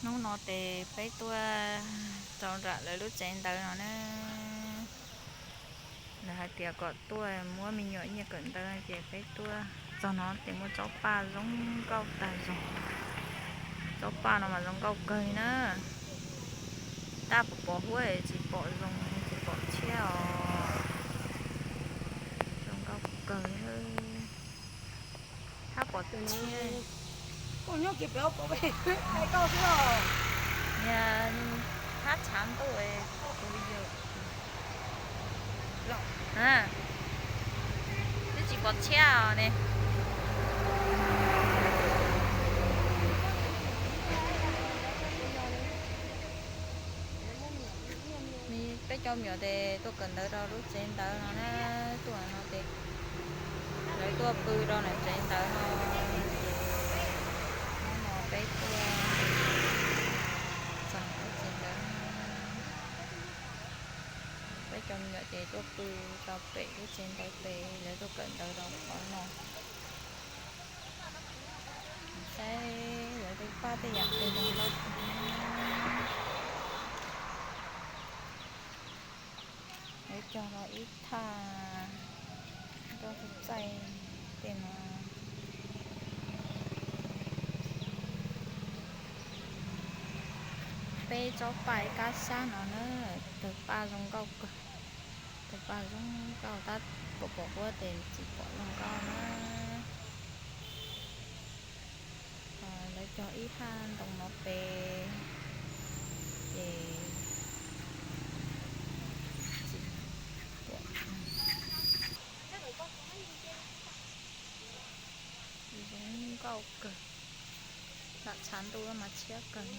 Hnub no ces peb tuaj rau nram lawv lub tsev ntawv no na. Lawv hais tias kom tuaj muab me nyuam nyiaj kawm ntawv ces peb tuaj txog no ces muaj tsob paj zoo nkauj tag zog. Tsob paj no mas zoo nkauj kawg li na. Tab pom pom huab tsis pom zoo, tsis pom tshiab os. Zoo nkauj kawg. Hab pom tshiab. Niag hab tshav ntuj kuv yawm. Twb tsis pom tshiab os ne. Peb cov me nyuam ces tuaj kawm ntawv rau lub tsev ntawv no na, tuaj no ces lawv tuaj pw rau ntawm tsev ntawv no, ces hnub no peb tuaj txog lub tsev ntawv no. Peb cov me nyuam ces tuaj pw rau pem lub tsev ntawv pem, lawv tuaj kawm ntawv rau qhov no. Saib lawv tej paj tej yam tes zoo nkauj. Lawv cog los ib thaj nroj txaij tej no. Peb tsob paj kab sab no na, tus paj zoo nkauj kawg. Tus paj zoo nkauj tab pom pom huab ces tsis pom zoo nkauj na. Lawv cog ib haj ntoo no pem, ces zoo nkauj kawg. Lam tshav ntuj mas tshiab kawg.